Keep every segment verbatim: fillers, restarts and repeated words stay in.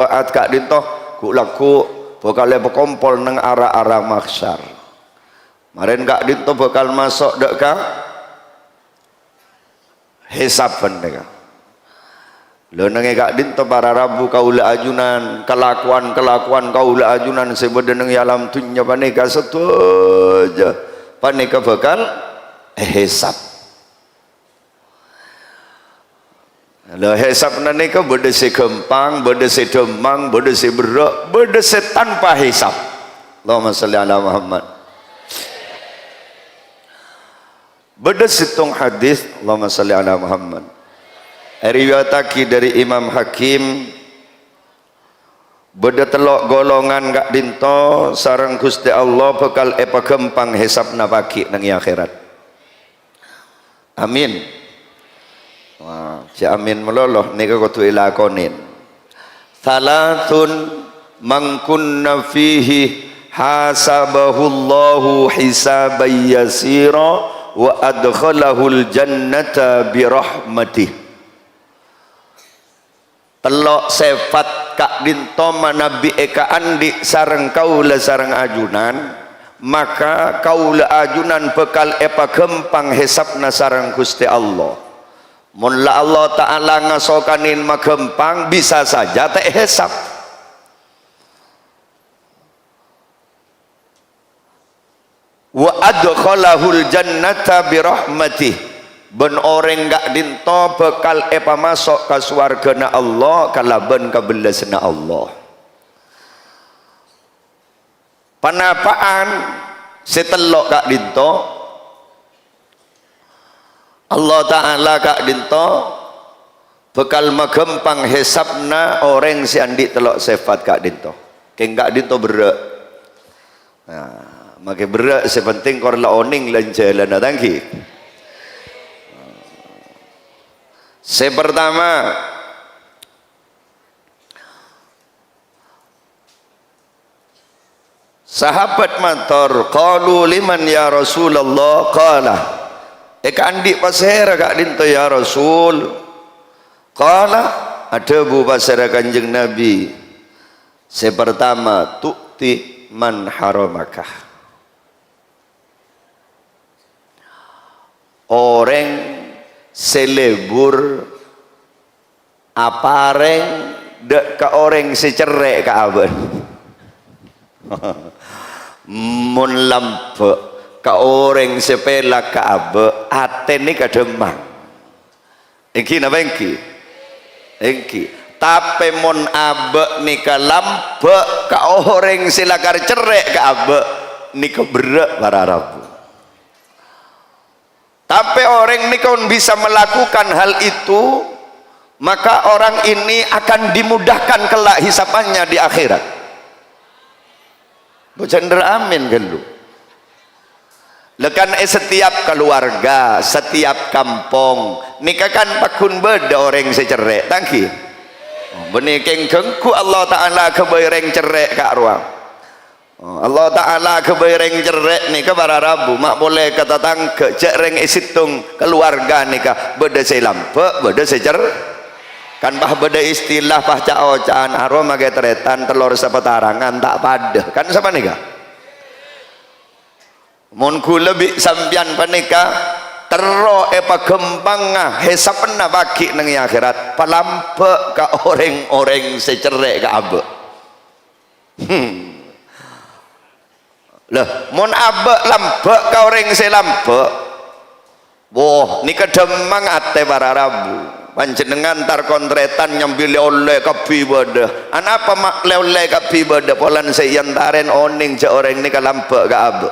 Syafaat ka'dhinto ghu'-lagghu' bhâkal èpakompol neng ra-ara mahsyar. Marèn ka'dhinto bhâkal maso' dâ' ka hisab panèka. Lho, neng è ka'dhinto para rabu kaulâ ajunan, kalakowan-kalakowan kaulâ ajunan sè bâdâ neng è alam dhunnya panèka sadhâjâ panèka bhâkal èhisab. Lho, hisab panèka bâdâ sè ghâmpang, bâdâ sè dhâmmang, bâdâ sè berrâ', bâdâ sè tanpa hisab. Allahumma shalli ala Muhammad. Bâdâ sèttong hadis, Allahumma shalli ala Muhammad. Èriwayataghi dâri Imam Hakim, bâdâ tello' golongan ka'dhinto sareng Ghustè Allah bhâkal èpaghâmpang hisabna pagghi' neng è akhèrat. Amin. Wah, jhâ' amin malolo, nèka kodhu èlakonè. Tsalatsun man kunna fihi hasabahullahu hisaban yasira wa adkhalahul jannata bi rahmatih. Tello' sèfat ka'dhinto manabi èkaandi' sareng kaulâ sareng ajunan, maka kaulâ ajunan bhâkal èpaghâmpang hisabna sareng Ghustè Allah. Mon la Allah Ta'ala ngasokanè maghâmpang, bisa saja ta' èhisab. "Wa adkhalahul jannata bi rahmatih," bân orèng ka'dhinto bhâkal èpamaso' ka sowarghâna Allah kalabân kabellasânna Allah. Panapa'an sè tello' ka'dhinto? Allah Ta'ala ka'dhinto bhâkal maghâmpang hisabna orèng sè andi' tello' sèfat ka'dhinto. Kèng ka'dhinto berrâ'. Nah, makè berrâ' sè penting kor la onèng lan jhâlâna, tangghi. Sè pertama, Sahabat mator, "Qalu liman ya Rasulullah?" Qala, "Èkaandi' pasèra ka'dhinto ya Rasul?" Qala, adhâbu pasèra Kanjeng Nabi, "Sè pertama, tu'ti man haramaka." Orèng sè lebur aparèng dâ' ka orèng sè cerrè' ka abâ'. Mon lambâ' ka orèng sè pèlak ka abâ', atèna kadhâmmang. Èngghi napa èngghi? Èngghi. Tapè mon abâ' nèka lambâ' ka orèng sè lakar cerrè' ka abâ', nèka berrâ' para rabu. Tapè orèng nèka mon bisa melakukan hal itu, maka orang ini akan dimudahkan kelak hisabannya di akhirat. Bâjâ nèr amin ghâllu. Lha kan è setiap keluarga, setiap kampong, nèka kan pagghun bâdâ orèng sè cerrè', tangghi? Bânnè kèng ghânggu Allah Ta'ala aghâbây rèng cerrè' ka' rowa. Allah Ta'ala aghâbây rèng cerrè' nèka para rabu, ma' polè ka tatangghâ, jhâ' rèng è sèttong keluarga nèka bâdâ sè lambâ', bâdâ sè cer-, kan pas bâdâ istilah, pas ca'-oca'an, "Aro makè tarètan, tellor sapatarangan ta' padâ." Kan sapanèka? Mon ghulâ bi' sampèyan panèka terro èpaghâmpangnga hisabbhâ pagghi' neng è akhèrat, palambâ' ka orèng-orèng sè cerrè' ka abâ'. Hmm. Lah, mon abâ' lambâ' ka orèng sè lambâ', woh, nèka dhâmmang atè para rabu. Panjhennengngan entar kon tarètan nyambi lè-ollè kabbhi bâdâ. Anapa ma' lè-ollè kabbhi bâdâ? Polana sè èentarè onèng jhâ' orèng nèka lambâ' ka abâ'.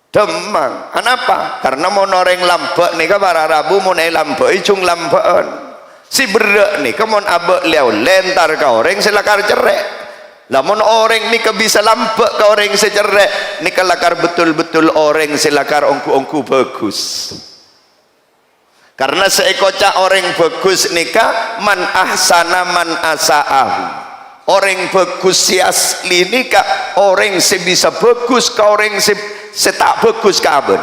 Dhâmmang. Anapa? Karna mon orèng lambâ' nèka para rabu mon èlambâ'i jhung lambâ'ân. Sè berrâ' nèka mon abâ' lè-ollè entar ka orèng sè lakar cerrè'. Lah mon orèng nèka bisa lambâ' ka orèng sè cerrè', nèka lakar betul-betul orèng sè lakar ongghu-ongghu bhâghus. Karna sè èkoca' orèng bhâghus nèka, "Man ahsana man asa'ahu." Orèng bhâghus sè asli nèka orèng sè bisa bhâghus ka orèng sè, sè ta' bhâghus ka abâ'.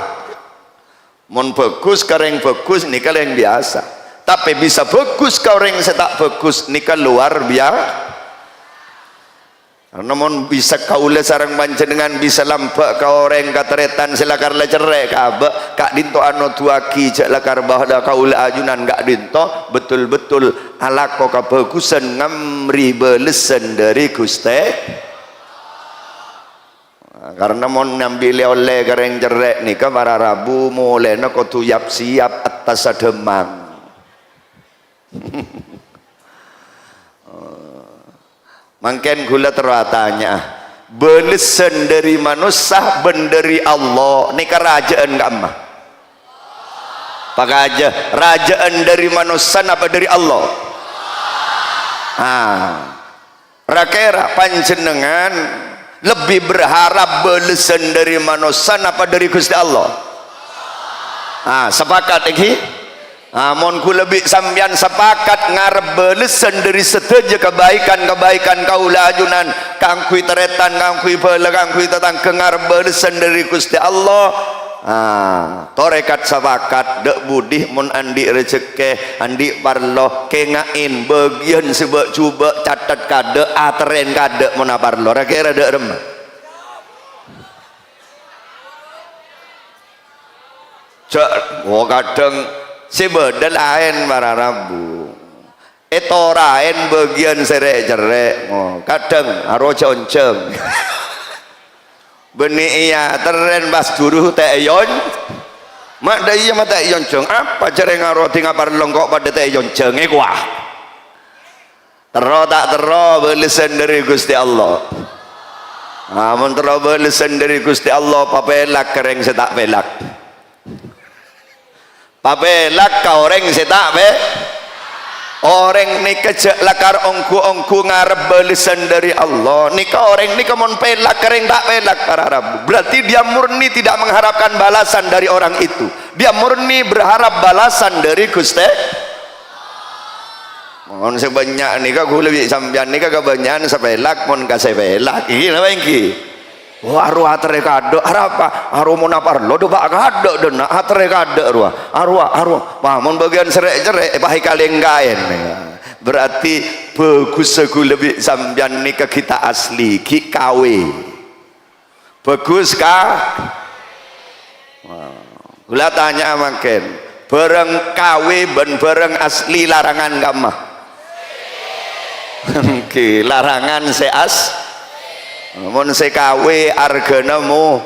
Mon bhâghus ka rèng bhâghus nèka rèng biyasa. Tapè bisa bhâghus ka orèng sè ta' bhâghus, nèka lowar biyasa. Karna mon bisa kaulâ sareng panjhennengngan bisa lambâ' ka orèng, ka tarètan sè lakar la cerrè' ka abâ', ka'dinto anodhuwâghi jhâ' lakar bâdâ kaulâ ajunan ka'dinto betul-betul alako kabhâghusân ngamri bâlessân dâri Ghustè. Karna mon nyambi lè-ollè ka rèng cerrè' nèka para rabu, molèna kodhu yap-siyap attas sadhâmmang. Mangkèn ghulâ terro atanya'a, bâlessân dâri manossa bân dâri Allah nèka rajâ'ân ka'emma? Pakajâ, rajâ'ân dâri manossa napa dâri Allah? Ah. Ra-kèra panjhennengngan lebbi berharap bâlessân dâri manossa napa dâri Ghustè Allah? Ah, sepakat, èngghi? Ah, mon ghulâ bi' sampèyan sepakat ngarep bâlessân dâri sadhâjâ kabaikan-kabaikan kaulâ ajunan, kaangghuy tarètan, kaangghuy bhâlâ, kaangghuy tatangghâ, ngarep bâlessân dâri Ghustè Allah. Ah, tarèkat sepakat, dâ' budi mon andi' rejekkè, andi' parlo, kènga'è bâgiyân sè bâ'-jhubâ', catet kaadâ', aterrè kaadâ' mon aparlo. Ra-kèra dâ' remma? Jhâ', oh, kadhâng sè bâdâ laèn para rabu. Ètoraè bâgiyân sè rè'-cerrè', oh, kadhâng arowa jhâ' onjhâng. Bânnè iyâ, terrèn pas ghuru ta' èyon-, ma' dâ' iyâ ma' ta' èyonjhâng. Apa jhâ' rèng arowa ding aparlo engko' padâ ta' èyonjhâng, èkowa. Terro ta' terro bâlessân dâri Ghustè Allah. Amon terro bâlessân dâri Ghustè Allah, papèlak ka rèng sè ta' pèlak. Papèlak ka orèng sè ta' pè-, orèng nèka jhâ' lakar ongghu-ongghu ngarep bâlessân dâri Allah. Nèka orèng nèka mon pèlak ka rèng ta' pèlak, para rabu. Berarti dia murni tidak mengharapkan balasan dari orang itu. Dia murni berharap balasan dari Ghustè. Mon sè bânnya' nèka ghulâ bi' sampèyan nèka kabânnya'an sè pèlak, mon ka sè pèlak. Èngghi napa èngghi? Oh, arowa aterrè kaadâ'. Arapa? Arowa mon aparlo dâpa' kaadâ' dâ' enna', aterrè kaadâ' rowa. Arowa, arowa. Wah, mon bâgiyân sè rè'-cerrè', èpaèkalèngkaè. Berarti bhâghussa ghulâ bi' sampèyan nèka ghi' ta' asli, ghi' kawè. Bhâghus ka-, Wah, ghulâ tanya'a mangkèn, bhârâng kawè bân bhârâng asli larangan ka'emma? Èngghi, larangan sè as-, mon sè kawè arghâna mo-,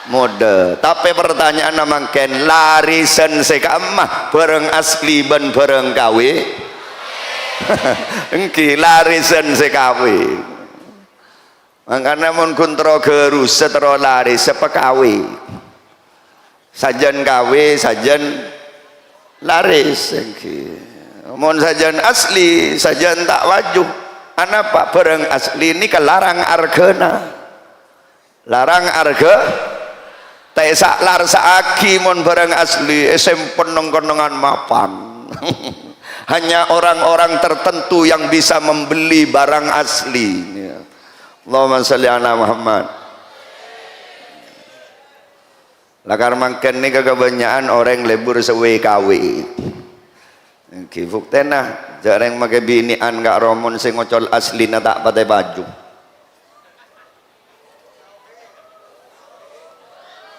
modâ. Tapè partanya'anna mangkèn, larèsan sè ka'emma, bhârâng asli bân bhârâng kawè? Èngghi, larèsan sè kawè. Mangkana mon ghun terro ghârusa, terro larèssa, pakawè. Sajân kawè, sajân larès, èngghi. Mon sajân asli, sajân ta' waju. Anapa? Bhârâng asli nèka larang arghâna. Larang arghâ, ta' èsa-, larsa'aghi mon bhârâng asli, èsempen neng-kennengngan mapan. Hanya orang-orang tertentu yang bisa membeli barang asli. Allahumma shalli ala Muhammad. Lakar mangkèn nèka kabânnya'an orèng lebur sè W K W. Èngghi buktèna, jhâ' rèng makè binè'an ka' romon sè ngocol aslina ta' patè paju.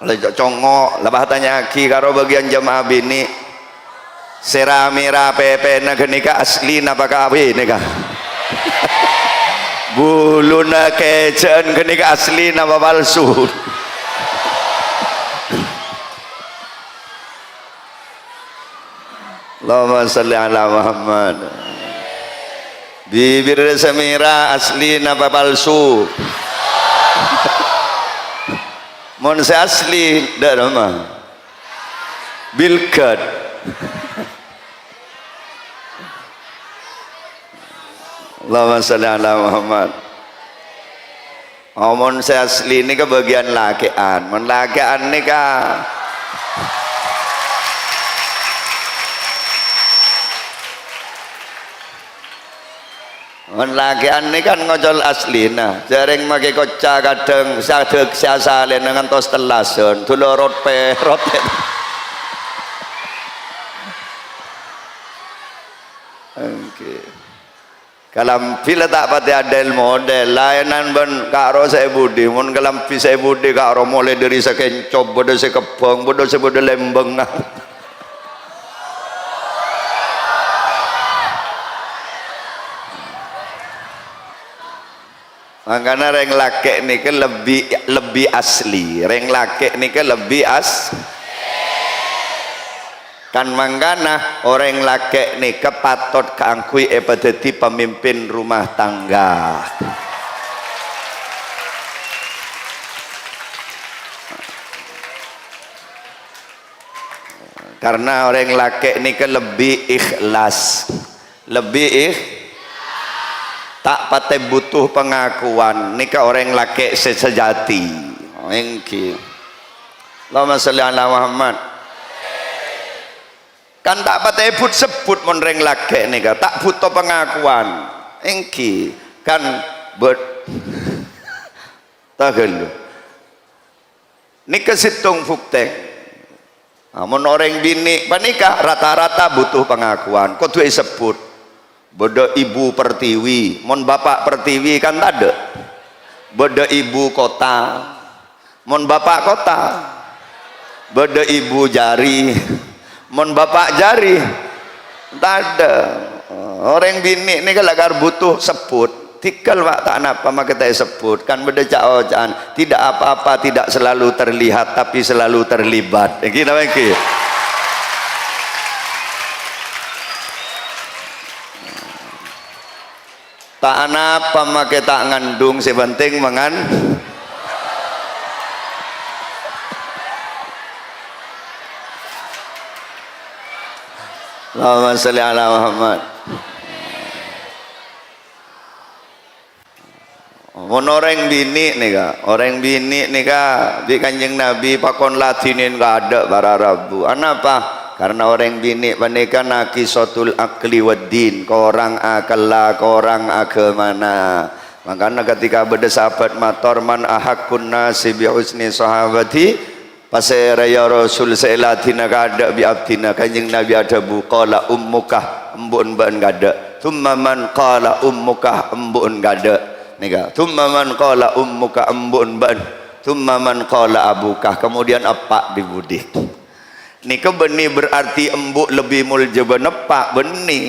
La co-, congo', la pas tanya'aghi karo bâgiyân jemaah binè'. Sè ra-mèra pèpèna ghânèka asli napa K W nèka? Buluna kèjhâ'ân ghânèka asli napa palsu? Allahumma shalli ala Muhammad. Bibir sè mèra asli napa palsu? Mon sè asli, dâ' remma? Bilgad. Allahumma shalli ala Muhammad. Oh, mon sè asli nèka bâgiyân lakè'an. Mon lakè'an nèka, mon lakè'an nèka kan ngocol aslina. Jhâ' rèng makè koca' kadhâng sadhâk sè asalèna ngantos tellasan. Dulorot perot. Kalambhi la ta' patè adhel-modhel, laènan bân ka'ro sè è budi. Mon kalambhi sè è budi ka'ro molaè dhâri sakèncop, bâdâ sè kebbâng, bâdâ sè bâdâ lembângnga. Mangkana rèng lakè' nèka lebbi, lebbi asli. Rèng lakè' nèka lebbi as-, Kan mangkana orèng lakè' nèka patot kaangghuy èpadhâddhi pamimpin rumah tangga. Karna orèng lakè' nèka lebbi ikhlas. Lebbi ikh-, ta' patè butuh pangakowan. Nèka orèng lakè' sè sajati. Èngghi. Allahumma sholli ala Muhammad. Kan ta' patè but-sebbut mon rèng lakè' nèka, ta' buto pangakowan. Èngghi. Kan bâ-, taghâllu. Nèka sèttong bhuktè. Amon orèng binè' panèka rata-rata butuh pangakowan, kodhu èsebbut. Bâdâ Ibu Pertiwi, mon Bapa' Pertiwi kan tadâ'. Bâdâ Ibu Kota, mon Bapa' Kota. Bâdâ Ibu Jari, mon Bapa' Jari. Tadâ'. Orèng binè' nèka la kar butuh sebbut. Dhikal, Pak, ta' napa makè ta' èsebbut. Kan bâdâ ca'-oca'an, "Tidak apa-apa tidak selalu terlihat, tapi selalu terlibat." Èngghi napa èngghi? Ta' anapa makè ta' ngandung, sè penting mangan. Allahumma sholli ala Muhammad. Mon orèng binè' nèka, orèng binè' nèka bi' Kanjeng Nabi pakon ladhinin kaadâ' para rabu. Anapa? Karna orèng binè' panèka naqisatul aqli wad din, korang akella, korang aghâmana. Mangkana ketika bâdâ sahabat mator, "Man ahaqqun nasi bi husni sahabati?" Pasèra, ya Rasul, sè èladhina kaadâ' bi' abdhina? Kanjeng Nabi adhâbu, "Qala ummuka, embu'en bâ'en kaadâ'." "Tsumma man?" "Qala ummuka, embu'en kaadâ'." Nèka, "Tsumma man?" "Qala ummuka, embu'en bâ'en." "Tsumma man?" "Qala abuka." Kemudian eppa' dhi-budhi. Nèka bânnè berarti embu' lebbi molja bân eppa', bânnè.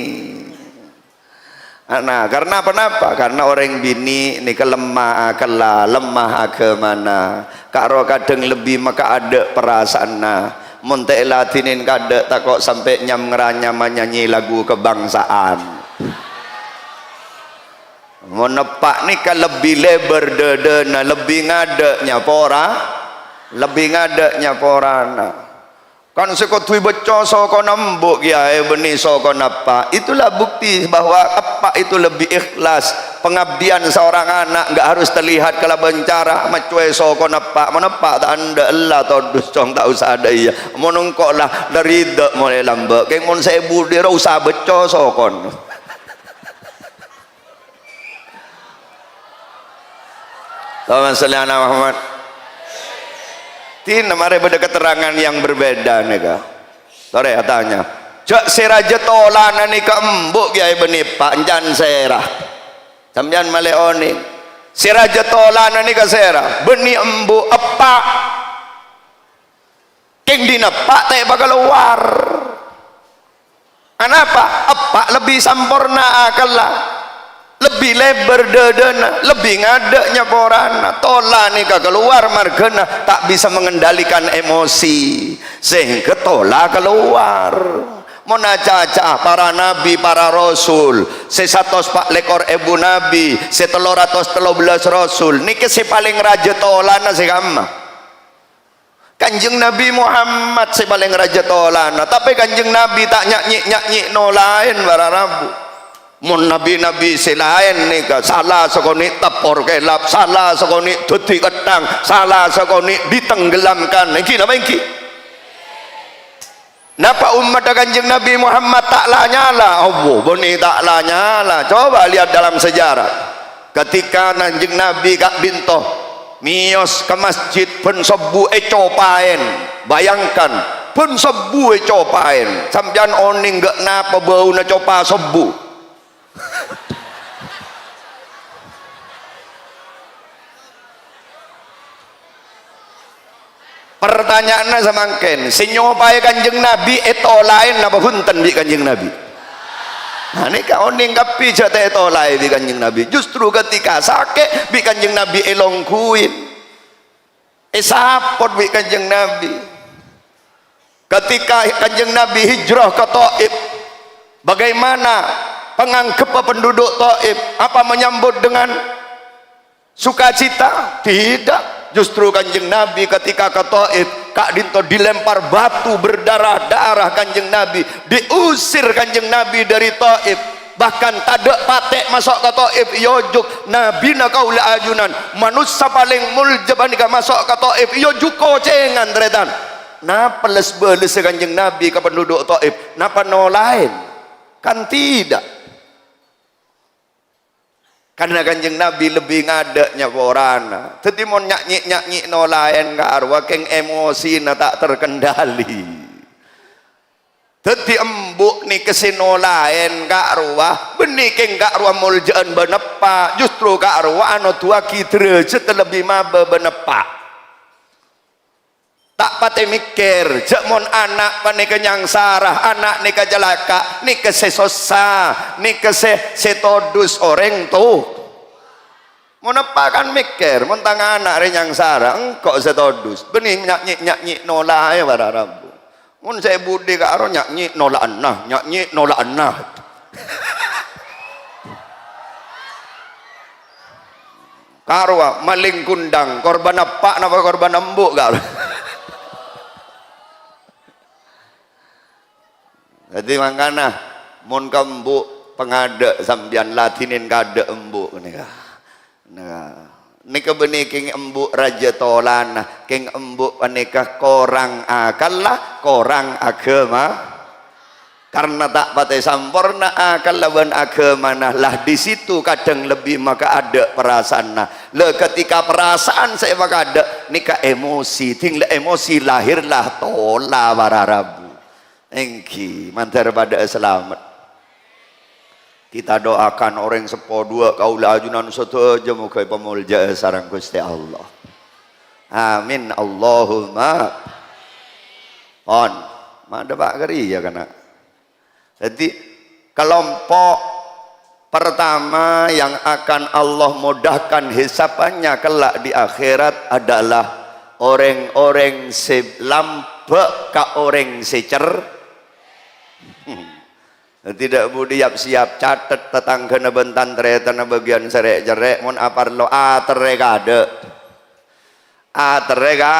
Nah, karna ponapa? Karna orèng binè' nèka lemma akella, lemma aghâmana, ka'ro kadhâng lebbi makaadâ' parasaanna. Mon ta' èladhinin kaadâ', tako' sampè' nyam-ngaranyam nyanyi lagu kebangsaan. Mon eppa' nèka lebbi lèbâr dâdâna, lebbi ngadâ' nyapora, lebbi ngadâ' nyaporana. Kan sè kodhu èbâcca sokona embu' kèyaè bânnè sokona eppa'. Itulah bukti bahwa eppa' itu lebih ikhlas. Pengabdian seorang anak nggak harus terlihat kalabân cara maccowè sokona eppa'. Mon eppa' ta' endâ' ella todus, cong, ta' osa adâ' iyâ. Mon engko' la, la ridâ molaè lambâ'. Kèng mon sè è budi ra osa bâcca sokona. Allahumma sholli ala Muhammad. Dina marè bâdâ keterangan yang berbeda nèka. Torè atanya. Jhâ' sè rajâ tolana nèka embu' kèyaè bânnè eppa', can sèra. Sampèyan malè onèng. Sè rajâ tolana nèka sèra, bânnè embu' eppa'. Kèng dina eppa' ta' èpakalowar. Anapa? Eppa' lebbi samporna akalla, lebbi lèbâr dâdâna, lebbi ngadâ' nyaporana. Tola nèka kalowar marghâna ta' bisa mengendalikan emosi, sehingga tola kalowar. Mon aca-ca'a para nabi, para rasul, sè satos pa' lèkor èbu nabi, sè tello ratos tello bellâs rasul, nèka sè palèng rajâ tolana sè kamma? Kanjeng Nabi Muhammad sè palèng rajâ tolana, tapè Kanjeng Nabi ta' nya'-nyi'-nya'-nyi' nolaèn para rabu. Mon nabi-nabi sè laèn nèka sala sakonè' teppor kèlap, sala sakonè' dhâddhi ketthang, sala sakonè' ditenggelamkan. Èngghi napa èngghi? Napa ommaddhâ Kanjeng Nabi Muhammad ta' la nyala? Abbhu, bânnè ta' la nyala. Coba lihat dalam sejarah. Ketika Kanjeng Nabi ka'dinto mèyos ka masjid bân sobbhu ècopaèn. Bayangkan, bân sobbhu ècopaèn. Sampèyan onèng ghi' napa bâuna copa sobbhu? Pertanyaanna samangkèn, sè nyopaè Kanjeng Nabi ètola'è napa bhunten bi' Kanjeng Nabi? Nah, nèka onèng kabbhi jhâ' ta' ètola'è bi' Kanjeng Nabi. Justru ketika sakè' bi' Kanjeng Nabi èlongghuwi, èsapot bi' Kanjeng Nabi. Ketika Kanjeng Nabi hijrah ke Taif, bagaimana pangangghep penduduk Taif? Apa menyambut dengan sukacita? Tidak. Justru Kanjeng Nabi ketika ke Taif, ka'dinto dilempar batu berdarah-darah Kanjeng Nabi, diusir Kanjeng Nabi dari Taif. Bahkan tadâ' patè' maso' ka Taif, èojhuk. Nabina kaulâ ajunan, manossa palèng molja panèka maso' ka Taif, èojhuk kocèngan, tarètan. Napa les-balessa Kanjeng Nabi ka penduduk Taif? Napa nola'è? Kan tidak. Karena Kanjeng Nabi lebbi ngadâ' nyaporana. Dhâddhi mon nya'-nyi'-nya'-nyi' nola'è ka arowa kèng emosina ta' terkendali. Dhâddhi embu' nèka sè nola'è ka arowa, bânnè kèng ka arowa molja'an bân eppa', justru ka arowa anoduwâghi dârâjhâddhâ lebbi mabâ bân eppa'. Ta' patè mèkkèr, jhâ' mon ana' panèka nyangsara, ana' nèka calaka', nèka sè sossa, nèka sè, sè todus orèng to-, mon eppa' kan mèkkèr, mon tang ana' rè nyangsara, engko' sè todus. Bânnè nya'-nyi'-nya'-nyi' nola'è para rabu. Mon sè budi ka arowa nya'-nyi' nola'ana, nya'-nyi' nola'ana. Ka arowa malèng kundang, korban eppa' napa korban embu' ka arowa? Dhâddhi mangkana, mon ka embu' pangadâ' sampèyan ladhinèn kadâ' embu' nèka. Nah, nèka bânnè kèng embu' rajâ tolana, kèng embu' panèka korang akalla, korang aghâma. Karena ta' patè samporna akalla bân aghâmana, lah di situ kadhâng lebbi makaadâ' perasaanna. Lah, ketika perasaan sè makaadâ', nèka emosi, dhing la emosi lahirlah tola para rabu. Èngghi, mandhâr padâ'â salamet. Kita doakan orèng seppo duwâ' kaulâ ajunan sadhâjâ moghâ èpamolja'â sareng Ghustè Allah. Amin, Allahumma. Pon, madhâpa' ka rèya kana'. Dhâddhi, kelompok pertama yang akan Allah mudahkan hisabannya kelak di akhirat adalah orèng-orèng sè lambâ' ka orèng sè cer-, Dhâddhi, dâ' budi yap-siyap, catet tatangghâna bân tan-tarètanna bâgiyân sè rè'-cerrè', mon aparlo aterrè kadâ'. Aterrè, ka.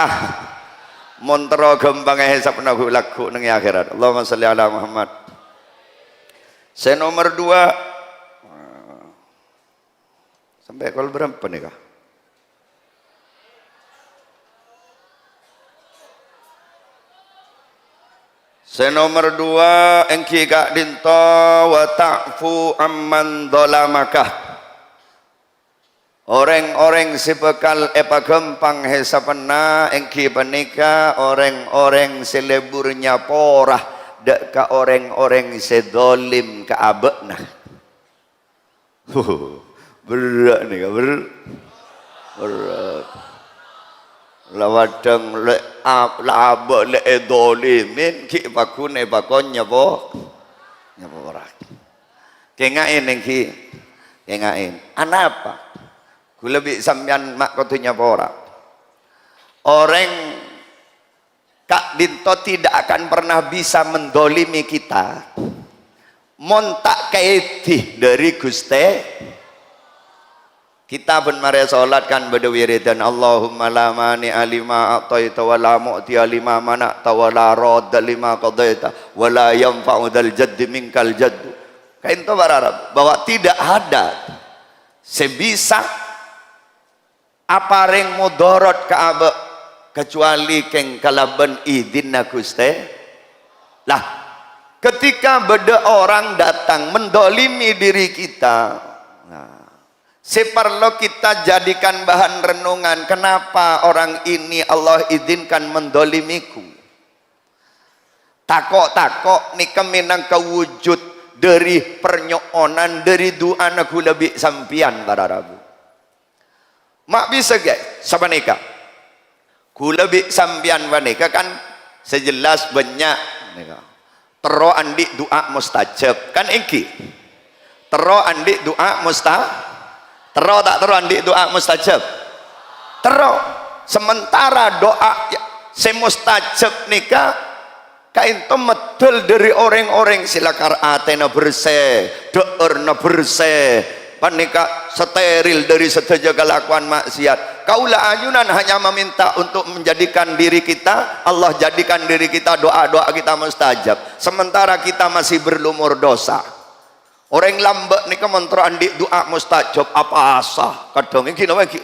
Mon terro ghâmpang èhèsabbhâ ghu-, lagghu' neng è akhèrat. Allahumma shalli ala Muhammad. Sè nomer duwâ'. Sampè' kol bârâmpa nèka? Sè nomer duwâ' èngghi ka'dinto, "Wa ta'fu amman dhalamaka." Orèng-orèng sè bhâkal èpaghâmpang hèsabbhâna èngghi panèka orèng-orèng sè lebur nyapora dâ' ka orèng-orèng sè dholim ka abâ'na. Berrâ' nèka, ber-, berrâ'. La waddhâng lè-, a-, la abâ' lè èdholimin, ghi' pagghun èpakon nyapo-, nyapora. Kènga'è nèng ghi, kènga'è. Anapa? Ghulâ bi' sampèyan ma' kodhu nyapora. Orèng ka'dinto tidak akan pernah bisa mendolimi kita, mon ta' kaèdhi dâri Ghustè. Kita bân marè sholat kan bâdâ wiridan, "Allahumma la mani'a lima a'taita wa la mu'tiya lima mana'ta wa la radda lima qadaita wa la yanfa'u dzal jaddi minkal jaddu." Kaènto para Arab, bahwa tidak ada sè bisa aparèng modorot ka abâ', kacuali kèng kalabân idinna Ghustè. Lah, ketika bâdâ orang datang mendolimi diri kita, nah, sè parlo kita jadikan bahan renungan, kenapa orang ini Allah izinkan mendolimiku? Tako'-tako' nèka mènangka wujud dâri parnyo'onan, dâri du'âna ghulâ bi' sampèyan, para rabu. Ma' bisa, ghi, sapanèka. Kaulâ bi' sampèyan panèka kan sè jelas bânnya' nèka. Terro andi' du'a mustajab, kan ènggi? Terro andi' du'a musta-, terro ta' terro andi' du'a mustajab? Terro. Sementara du'a sè mustajab nèka kaènto meddhâl dhâri orèng-orèng sè lakar atèna bersè, dhâ'ârna bersè, panèka steril dhâri sadhâjâ kalakowan ma'siyat. Kaulâ ajunan hanya meminta untuk menjadikan diri kita, Allah jadikan diri kita, doa-doa kita mustajab. Sementara kita masih berlumur dosa. Orèng lambâ' nèka mon terro andi' du'a mustajab, apowasa. Kadhâng ènggi napa ènggi?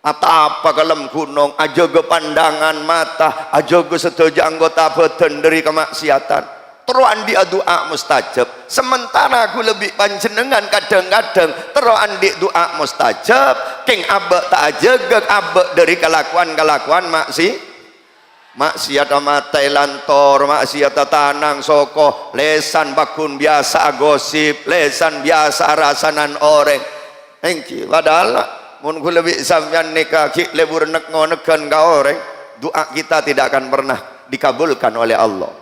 Atapa ka lem ghunong, ajâgâ pandangan mata, ajâgâ sadhâjâ anggota bhâdhân dhâri kama'siyatan. Terro andi'â du'a mustajab. Sementara kaulâ bi' panjhennengngan kadhâng-kadhâng terro andi' du'a mustajab, kèng abâ' ta' ajâgâ abâ' dhâri kalakowan-kalakowan ma'si-, ma'siyat, matè lantor, ma'siyat, tanang soko, lèsan pagghun biyasa agosip, lèsan biyasa arasanan orèng. Ènggi, padahal mon kaulâ bi' sampèyan nèka ghi' lebur nèk-ngonèghân ka orèng, doa kita tidak akan pernah dikabulkan oleh Allah.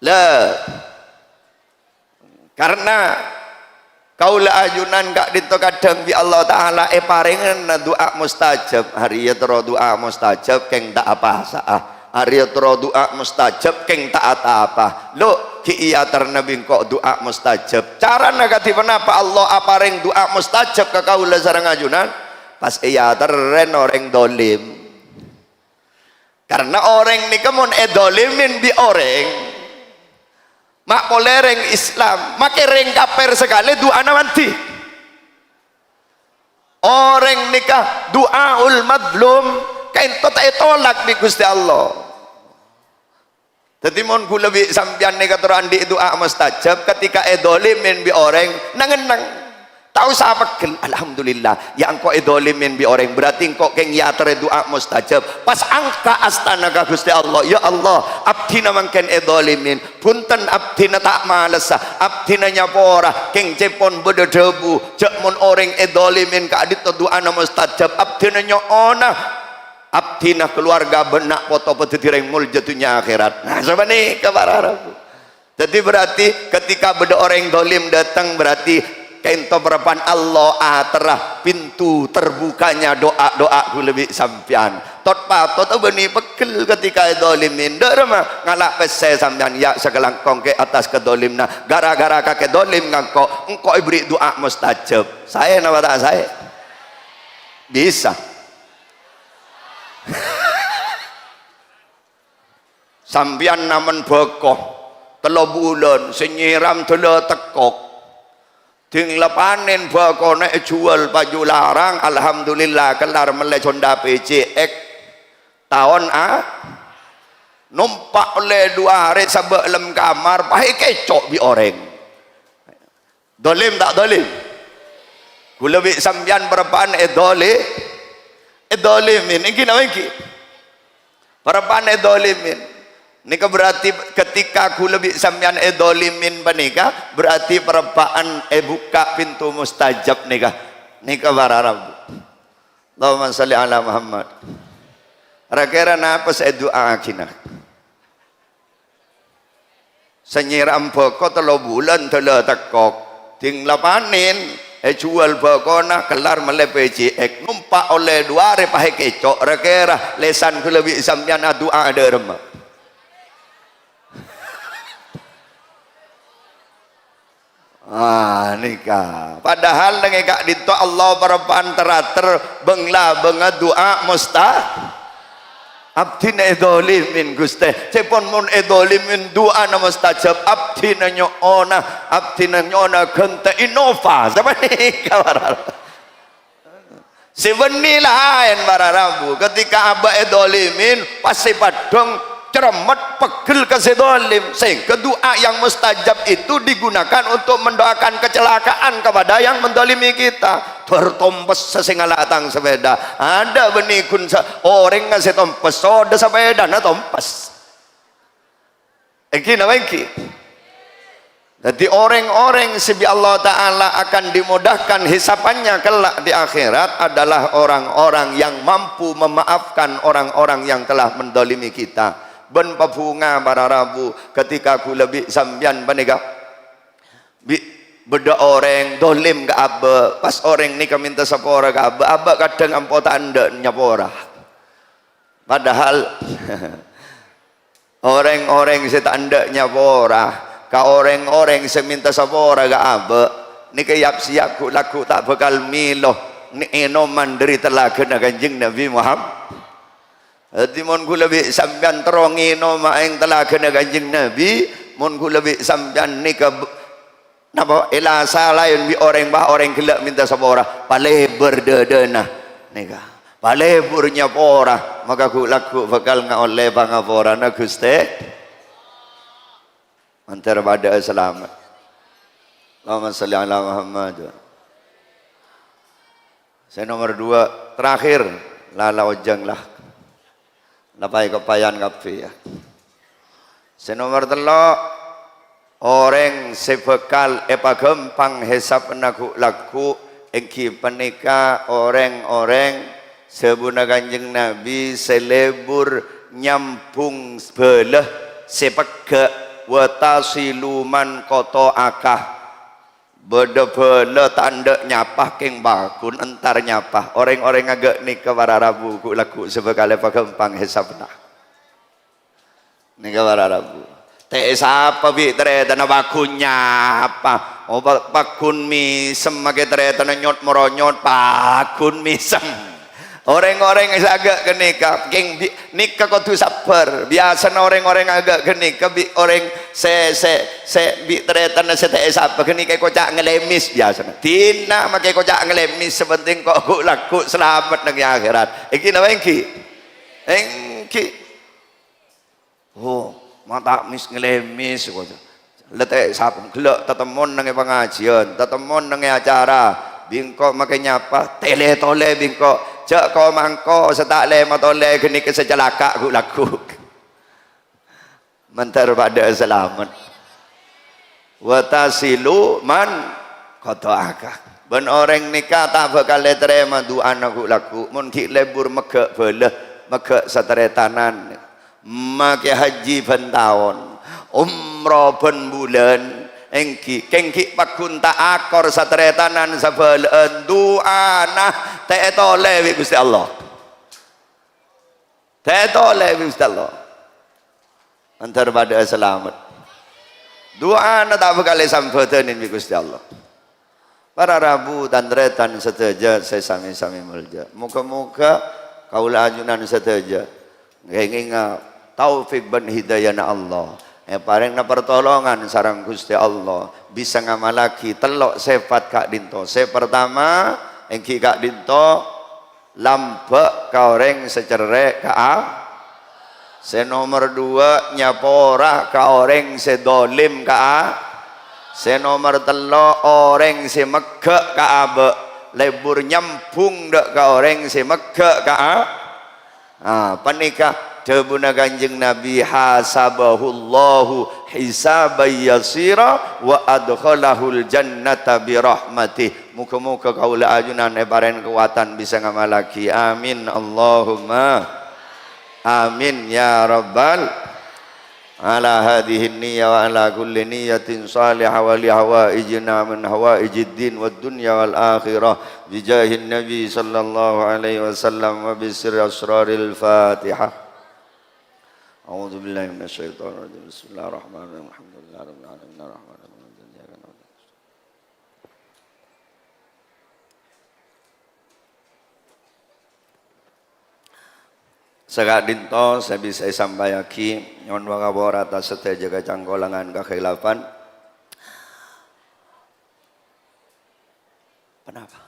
Lah, karena kaulâ ajunan ka'dinto kadhâng bi' Allah Ta'ala èparèngana du'a mustajab. Arèya terro du'a mustajab, kèng ta' apasa'a. Arèya terro du'a mustajab, kèng ta' atapa. Lo, ghi' èyaterrana bi' engko' du'a mustajab. Carana kadhi ponapa Allah aparèng du'a mustajab ka kaulâ sareng ajunan? Pas èyaterrè orèng dholim. Karena orèng nèka mon èdholimin bi' orèng, ma' polè rèng Islam, makè rèng kafir sakalè du'ana mandhi. Orèng nèka du'aul madlum, kaènto ta' ètolak bi' Ghustè Allah. Dhâddhi, mon kaulâ bi' sampèyan nèka terro andi' du'a mustajab, ketika èdholimin bi' orèng, neng-enneng. Ta' osa peggel, "Alhamdulillah, ya engko' èdholimin bi' orèng, berarti engko' kèng èyaterrè du'a mustajab." Pas angka' astana ka Ghustè Allah, "Ya Allah, abdhina mangkèn èdholimin. Bhunten abdhina ta' malessa, abdhina nyapora, kèng cèpon bâdâ dhâbu, jhâ' mon orèng èdholimin ka'dinto du'ana mustajab, abdhina nyo'ona." Abdhina kalowarga bân na' poto padâddhi rèng molja dhunnya akhèrat. Nah, sapanèka para rabu. Dhâddhi berarti ketika bâdâ orèng dholim dâteng, berarti kaènto parappa'na Allah aterra pintu terbukanya doa-doa kaulâ bi' sampèyan. Tot-patot bânnè peggel ketika èdholimin. Dâ'remma ngala' pèssè sampèyan, ya, sakalangkong ke atas kadholimna. Gara-gara kakè dholim ka engko', engko' èberri' du'a mustajab. Saè napa ta' saè? Bisa. Sampèyan namen bhâko tello bulân, sè nyèram dâlâ tèkok. Ding la panèn bhâkona èjhuwâl paju larang, alhamdulillah, kellar mellè Honda P C X. Taon a-, nompa' ollè du arè sabâ' lem kamar, pas èkèco' bi' orèng. Dholim ta' dholim? Kaulâ bi' sampèyan parappa'na èdholi-, èdholimin. Ènggi napa ènggi? Parappa'na èdholimin. Nèka berarti ketika kaulâ bi' sampèyan èdholimin panèka, berarti parappa'na èbukka' pintu mustajab nèka. Nèka para rabu. Allahumma shalli ala Muhammad. Ra-kèra napa sè èdu'aaghina? Sè nyèram bhâko tello bulân dâlâ tèkok. Ding la panèn, èjhuwâl bhâkona, kellar mellè P C X. Nompa' ollè du arè pas èkèco', ra-kèra lèsan kaulâ bi' sampèyan adu'a dâ'remma? Ah, nèka. Padahal neng è ka'dinto Allah parappa'na ter-ater bâng-labângnga du'a musta-, abdhina èdholimin, Ghustè. Cèpon mon èdholimin du'ana mustajab, abdhina nyo'ona, abdhina nyo'ona ghântè Innova. Sapanèka para. Sè bânnè laèn para rabu, ketika abâ' èdholimin, pas sè paddhâng, cermet, peggel ka sè dholim, sehingga du'a yang mustajab itu digunakan untuk mendoakan kecelakaan kepada yang mendolimi kita. Tor tompes sè ngala' tang sapèda. Adâ' bânnè ghun sa-, orèng sè tompes, sodâ sapèdana tompes. Ènggi napa ènggi? Jadi, orang-orang sè bi' Allah Ta'ala akan dimudahkan hisapannya kelak di akhirat adalah orang-orang yang mampu memaafkan orang-orang yang telah mendolimi kita. Bân pabhunga para rabu ketika ghulâ bi' sampèyan panèka bi' bâdâ orèng dolim ka abâ', pas orèng nèka mènta sapora ka abâ', abâ' kadhâng ampo ta' endâ' nyapora. Padahal orèng-orèng sè ta' endâ' nyapora ka orèng-orèng sè mènta sapora ka abâ', nèka yap-siyap ghu'-lagghu' ta' bhâkal mèlo nè-, ènoman dâri tellaghâna Kanjeng Nabi Muhammad. Dhâddhi, mon ghulâ bi' sampèyan terro ngènoma aèng tellaghâna Kanjeng Nabi, mon ghulâ bi' sampèyan nèka b-, napa, èlasa laèn bi' orèng, bâ orèng ghellâ' mènta sapora, palebur dâdâna nèka. Palebur nyapora, maka ghu'-lagghu' bhâkal ngaollè pangaporana Ghustè. Mandhâr padâ'â salamet. Allahumma shalli ala Muhammad. Sè nomer dua, terakhir, la, la ojhâng la. La paè-kappaèyan kabbhi, ya. Sè nomer tello', orèng sè bhâkal èpaghâmpang hisabbhâ ghu'-lagghu' èngghi panèka orèng-orèng sabuna Kanjeng Nabi sè lebur nyambhung bhâlâ sè pegghâ', "Wa tasilu man qata'aka." Bâdâ bhâlâ ta' endâ' nyapa, kèng pagghun entar nyapa. Orèng-orèng aghâ' nèka para rabu ghu'-lagghu' sè bhâkal èpaghâmpang hisabbhâ. Nèka para rabu. Ta' èsapa bi' tarètanna, pagghun nyapa. Oh, pa-, pagghun mèsem makè tarètanna nyot-moronyot, pagghun mèsem. Orèng-orèng sè aghâ' ghânèka, kèng bi-, nèka kodhu sabbhâr. Biyasana orèng-orèng aghâ' ghânèka bi' orèng sè, sè, sè bi' tarètanna sè ta' èsapa ghânèka èkoca' ngalèmès biyasana. Dina makè èkoca' ngalèmès, sè pentèng ko' ghu'-lagghu' salamet neng è akhèrat. Èngghi napa èngghi? Èngghi. Oh, ma' ta' mès-ngalèmès, kodhu. La ta' èsapa, ghellâ' tatemmon neng è pangajiyân, tatemmon neng è acara, bi' engko' makè nyapa, tèlè-tolè bi' engko'. Jhâ' ko-mangko sè ta' lè-matolè ghânèka sè calaka' ghu'-lagghu'. Mandhâr padâ'â salamet. "Wa tasilu man qata'aka." Bân orèng nèka ta' bhâkal ètarèma du'âna ghu'-lagghu' mon ghi' lebur megghâ' bhâlâ, megghâ' sataretanan. Makè hajji bân taon, umroh bân bulân, èngghi, kèng ghi' pagghun ta' akor sataretanan sabhâlâ'ân du'âna ta' ètolè bi' Ghustè Allah. Ta' ètolè bi' Ghustè Allah. Mandhâr padâ'â salamet. Du'âna ta' bhâkal èsambhâdhânin bi' Ghustè Allah. Para rabu, tan-tarètan sadhâjâ sè sami-sami molja. Moghâ-moghâ kaulâ ajunan sadhâjâ ngèngènga taufik bân hidayana Allah. Èparèngana partolongan sareng Ghustè Allah bisa ngamallaghi tello' sèfat ka'dinto. Sè partama, èngghi ka'dinto, lambâ' ka orèng sè cerrè' ka a-, sè nomer duwâ', nyapora ka orèng sè dolim ka a-, sè nomer tello', orèng sè megghâ' ka abâ', lebur nyambhung dâ' ka orèng sè megghâ' ka a-, ah, panèka dhâbuna Kanjeng Nabi, "Hasabahullahu hisaban yasira wa adkhalahul jannata bi rahmatih." Moghâ-moghâ kaulâ ajunan èparèng kakowadhân bisa ngamallaghi. Amin. Allahumma amin ya rabbal. Ala hadhihi niyya wa ala kulli niyyatin salihah wa li hawaijina min hawaijid din wad dunya wal akhirah. Bi jahin Nabi sallallahu alaihi wasallam wa bi sirri asraril Fatihah. A'udzu billahi minasyaitonir rajim. Bismillahirrahmanirrahim. Alhamdulillahirabbil alamin. Arrahmanirrahim. Maliki yaumiddin. Iyyaka na'budu wa iyyaka nasta'in. Saka'dinto sè bisa èsampayaghi, nyo'on pangapora atas sadhâjâ kacangkolangan kakhilafan. Ponapa?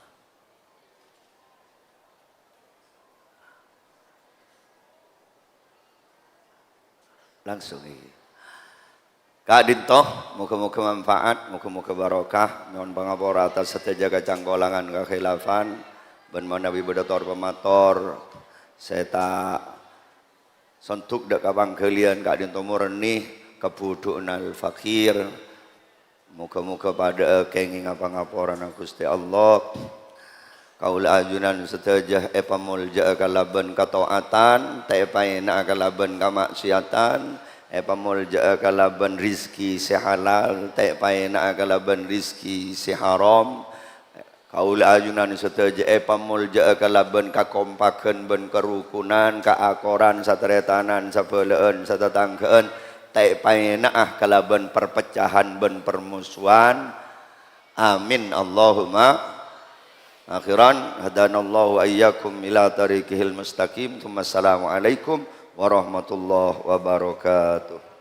Langsung, iyâ. Ka'dinto, moghâ-moghâ manfaat, moghâ-moghâ barokah. Nyo'on pangapora atas sadhâjâ kacangkolangan kakhilafan, bân manabi bâdâ tor-pamator sè ta' sondhuk dâ' ka pangghâliyân ka'dinto murni kabudhu'na al-faqir. Moga-moga padha'a kèngèng apa-ngaporana Ghustè Allah. Kaulâ ajunan sadhâjâ èpamoljâ'â kalabân kataatan, ta' èpaèna'a kalabân kamaksiatan, èpamoljâ'â kalabân rizki sè halal, ta' èpaèna'a kalabân rizki sè haram. Kaulâ ajunan sadhâjâ èpamoljâ'â kalabân kakompaghân bân karukunan, kaakoran, sataretanan, sabhâlâ'ân, satatangghâ'ân, ta' èpaèna'a kalabân perpecahan bân permusuhan. Amin, Allahumma. Akhiran, hadanallahu wa iyyakum ila tariqihil mustaqim. Tsumma assalamualaikum warahmatullahi wabarakatuh.